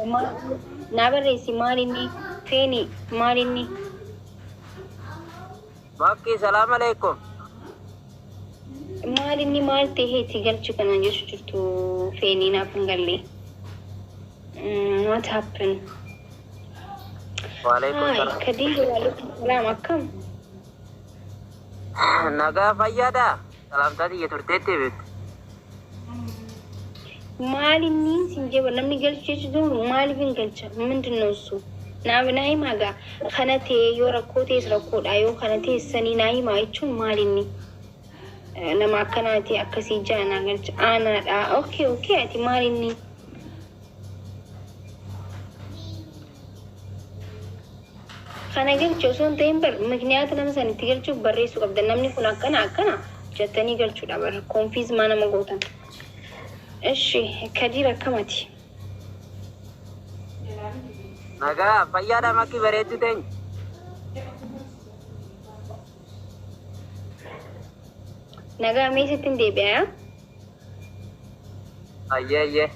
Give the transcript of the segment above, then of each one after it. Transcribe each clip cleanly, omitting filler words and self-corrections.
Naa barreessi maal inni feeni maal inni. Makki salaam alaikum. Maal inni maal ta'eeti galchi kanaan jechu jirtu feenii naaf hin galle. What happened? Waalaikum Hi, salaam. Khadija, waalaikum salaam, akkam? Nagaa fayyaadha. Salaamtaa tiyya turteetti beektu. Maal inni sin jeba namni galchu jechuun maaliif hin galcha? ምንድን ነው እሱ? Naa himaa gaa kana ta'e yoo rakkoo ta'es rakkoodha yoo kana ta'es sanii naa himaa jechuun maal inni? Nama akkanaati akkasii jaanaa galcha aanaadha. Okay, ati maal inni? Kana galchu osoo hin ta'in bar mikniyaata nama san itti galchuuf barreessuu qabda. Namni kun akkana akkana jettanii galchuudha bar confuse maa nama gootan. Ishi Kadiir akkamati? Nagaa fayyaadha Makki bareeddu teenya. Nagaa mee sitti hin deebi'a. Ayyee ayyee.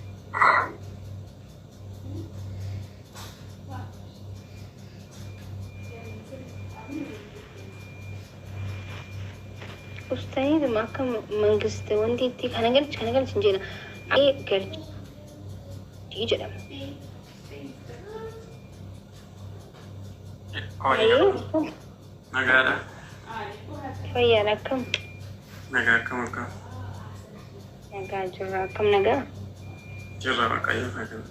Ustaaniituma akka mangiste wanti itti kana galchi kana galchi hin jenna. Ee galchi jedhama. Hooyyaa. Nagaadha. Fayyaadha akkam? Nagaa akkam akkam? Nagaa jirra akkam nagaa? Jirra Waaqayyo haa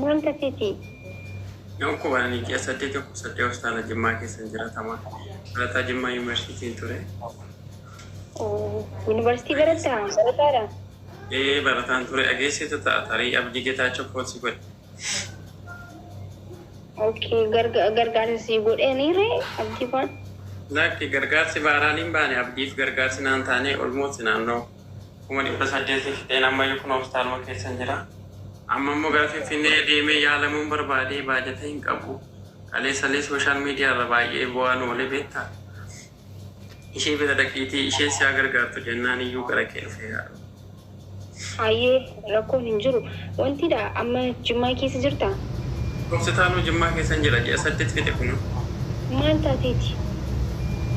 Maal taateeti? Yoo qubananii ji'a 8 dhukkubsadhee hospitaala Jimmaa keessa jiratamaa. Barataa Jimmaa Yuunivarsiitiin ture. Yuunivarsiitii barattaa? Barataadha? Ee barataan ture dhageesseetu ta'a tarii Abdii Getaachoo poolsi godhe. Okay, gargaarsa si godhaniire Abdii faan? Lakki gargaarsi baaraan hin baane Abdiif gargaarsi naan taane olmooti naannoo 800,000 fixeen ammayyuu kun hospitaaluma keessa jira. Amma immoo gara Finfinnee deemee yaalamuun barbaadee baajata hin qabu. Kaleessallee social media irra baay'ee bu'aan oolee beektaa. Ishee bira dhaqiitii isheen si haa gargaartu jennaan iyyuu gara kee dhufee haadha. Hayyee rakkoon hin jiru. Wantidha amma Jimmaa keessa jirtaa? Hospitaaluma Jimmaa keessa hin jira ji'a 8 fixe kun. Maal taateeti?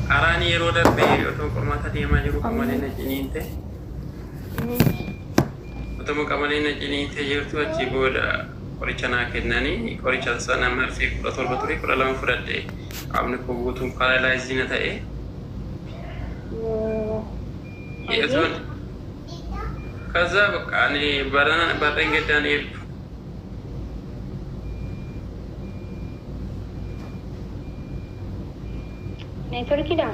Araani yeroo darbe otoo qormaata deemaa jiru qamalee na ciniinte. Otuma qamalee na ciniinte jirtu achii booda qoricha naa kennanii qoricha sana marfee 17 ture 12 fudhadhe qaamni koo guutuun paralyze na ta'e. Hayyee. ከዛ በቃ እኔ barreen gaddaan eebba. Neetworkiidha?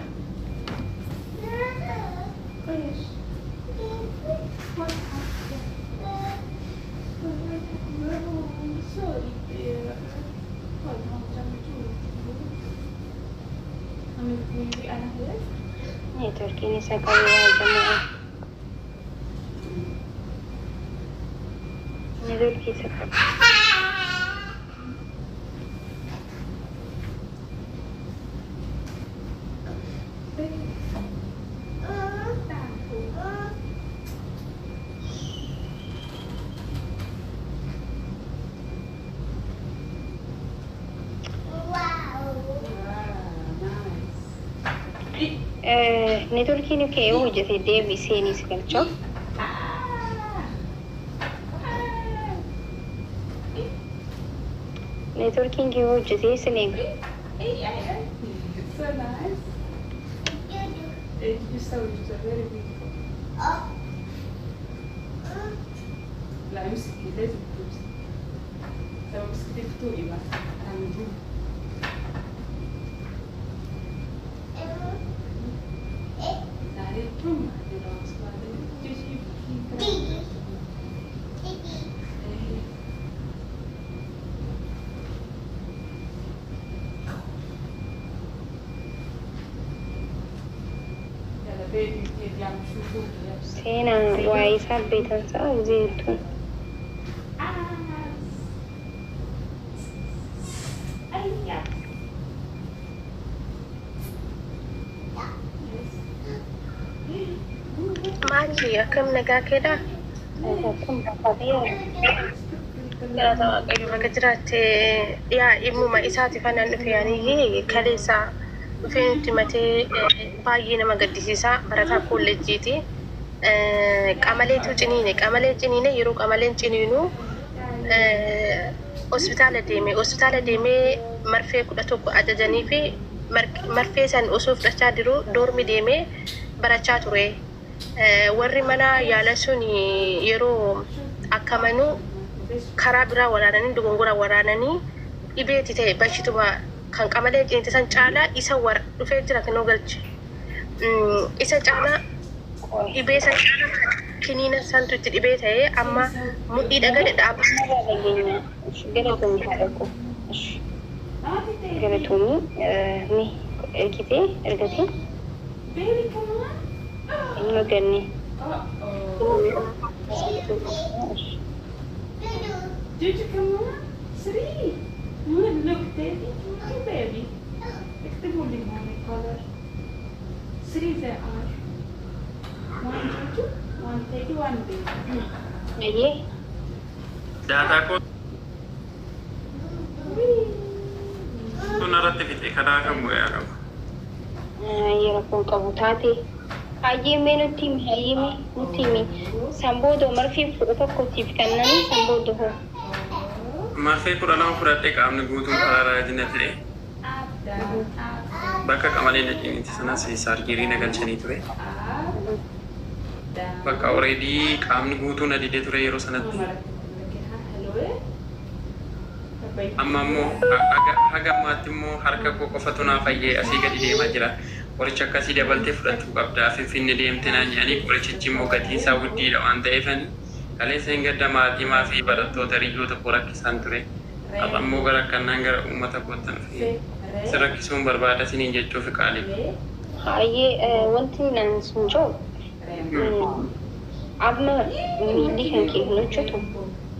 Neetworkiin isa qabu yaa jamaa. Neetworkii isa qabu. Neetworkiin kee yoo hojjete deebisee ni si galcha. Neetworkiin kee yoo hojjete sin eega. Seenaa waa'ee isaa beektan sa'a gisee hedduun. Maaki akkam nagaa keedhaa? Galata Waaqayyo bakka jiraatte yaa dhimmuma isaati fanaan dhufe yaanii kaleessa dhufee nutti matee baay'ee nama gaddisiisa barataa kolleejjiiti. Qamaleetu ciniine qamalee ciniine yeroo qamaleen ciniinu hospitaala deeme hospitaala deemee marfee 11 ajajanii fi marfee san osoo fudhachaa jiru doormi deemee barachaa ture. Warri mana yaala sun yeroo akkamanuu karaa biraa waraananii dogongora waraananii dhibeetti ta'e bashituma kan qamalee ciniinte san caalaa isa war dhufee jira kan galche. Isa caalaa dhibee san caalaa kan kiniina santu itti dhibee ta'e amma mudhii dhagade dhaabbata. Galatoomii haadha koo. Galatoomii ni ergitee ergatee hin arganne. Juju, come on. Three. Look, Daddy. Come baby. اكتبوا لي هون color. Three there are. One Juju, one Teddy, one baby. Ayyee. Daataa koo narratti fixe karaa kan bu'ee qabu. Rakkoon qabu taate. Hayyee mee nutti himi hayyee mee nutti himi. San booda marfee 11tiif kennanii san booda hoo? Marfee 12 fudhadhee qaamni guutuun karaa raajina ta'e. Bakka qamalee na ciniinte sanas surgery na galchanii ture. Bakka already qaamni guutuu na didee ture yeroo sanatti. Amma immoo haga ammaatti immoo harka koo qofatu naa fayyee asii gadi deemaa jira. Qoricha akkasii dabaltee fudhachuu qabda. Finfinne deemtee naan jedhanii qorichichi immoo gatiin isaa guddiidha waan ta'eef kaleessa hin gadda maatii fi barattoota hiriyoota koo rakkisaan ture. Har'a immoo gara akkanaan gara uummata kootti dhufee si rakkisuun barbaada isiniin jechuuf qaalii. Hayyee wanti naan sun jiru amma miilli kan kee hin hojjetu.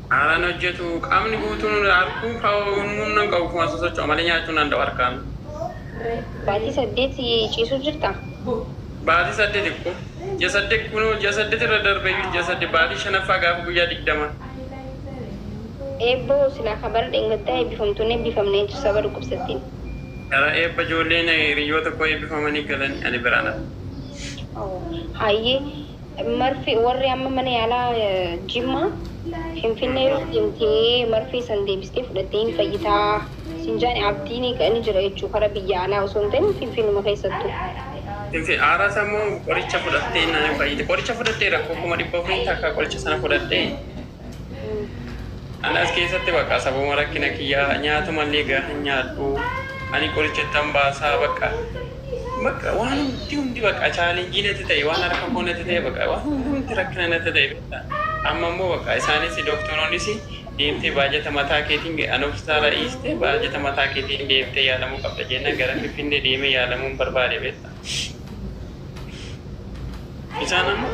Haaraan hojjetu qaamni guutuun harkuu humna hin qabu kuma sosocho'a malee nyaachuu hin danda'u harkaan. Baatii 8 ciisuu jirta? Baatii 8 ko ji'a 8 kunoo ji'a 8 irra darbee ji'a 8 baatii shanaffaa gaafa guyyaa 20. Eebboo silaa kabara dheengaddaa eebbifamtuun eebbifamne jechuun saba dhukkubsattiin. Gara eebba ijoolleen hiriyoota koo eebbifamanii galanii ani biraan hafe. Hayyee marfee warri amma mana yaalaa Jimmaa Finfinnee yeroo deemtee marfee san deebistee fudhattee hin fayyitaa siin jaani abdiin ni jira jechuu karaa biyya alaa osoo hin ta'in Finfinnuma keessattuu. Finfi haaraa sammuu qoricha fudhattee naan fayyite. Qoricha fudhattee rakkoo 400,000 takka qoricha sana fudhattee. Ani as keessatti bakka sababa rakkina kiyyaa nyaatumallee gaafa nyaadhu ani qoricha ittan baasaa bakka bakka waan hundi hundi bakka challenge natti ta'e waan harka koo natti ta'e bakka waan hundi rakkina natti ta'e beektaa. Amma immoo bakka isaanis doktoroonnis deemtee baajata mataa keetiin an hospitaala dhiistee baajata mataa keetiin deemtee yaalamuu qabda jennaan gara Finfinnee deemee yaalamuun barbaade beektaa. Isaan amma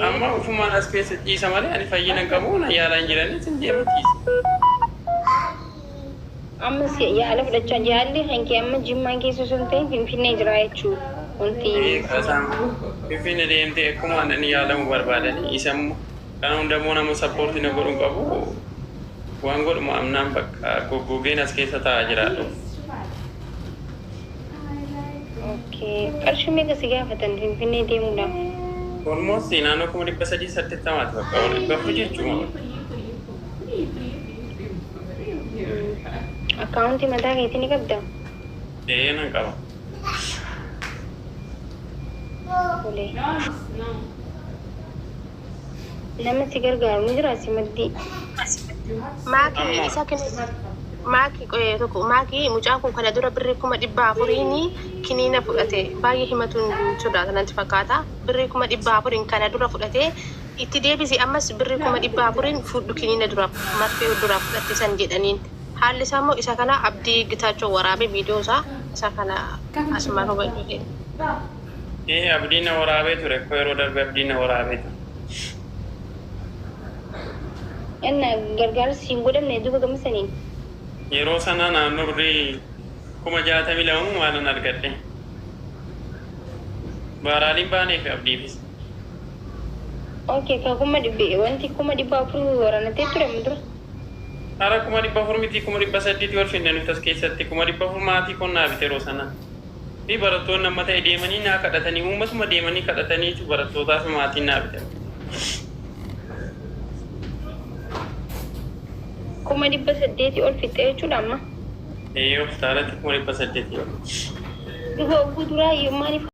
amma ufumaan as keessa ciisa malee ani fayyina hin qabu na yaalaa hin jiranii sin deema ciisa. Amma yaala fudhachaa yaalli kan kee amma Jimmaa keessa osoo hin ta'in Finfinnee jira jechuu wanti. Isaan Finfinnee deemtee akkuma ani yaalamuu barbaadanii isa immoo kana hundammoo nama support na godhu hin qabu waan godhumu amnaan bakka goggogeen as keessa taa'aa jiraadhu. Okay. Qarshii meeqa si gaafatan Finfinnee deemuudhaaf? Almost naannoo 380,000ti bakka wal 400 jechuudha. Akkaawuntii mataa keetii ni qabdaa? Ee nan qaba. Tolee. No, no. Nama si gargaaru ni jira si maddii. Maakii Amma isa kenna maakii qoyee tokko maakii mucaan kun kana dura birrii 400,000 kiniina fudhate baay'ee himatuun sodaata natti fakkaata birrii 400,000 kana dura fudhate itti deebisi ammas birrii 400,000 fudhu kiniina dura marfee dura fudhatte san jedhaniin haalli isaa immoo isa kana Abdii Gitaachoo waraabee viidiyoo isaa isa kana asumaan hubadhu jedhe. Ee abdiin na waraabee ture koo yeroo darbe abdiin na waraabee ture. Inna gargaarsi hin godhamne duuba gama saniin. Yeroo sana naannoo birrii 62,000 waanan argadhe. Baaraaliin baanee fi abdiifis. Okay, ka kuma dhibbe wanti 400,000 waraanatee ture amma dura. Hara 400,000 miti, 800,000 ol finne nuti as keessatti. 400,000 maatii konnaa bite yeroo sana. Fi barattoonni amma ta'e deemanii naa kadhatanii, uummatuma deemanii kadhataniitu barattootaa fi maatiin naa bite. 800,000 ol fixxee jechuudha amma. Ee, hospitaalatti 800,000 ol. Dhuga ogguu duraa maaliif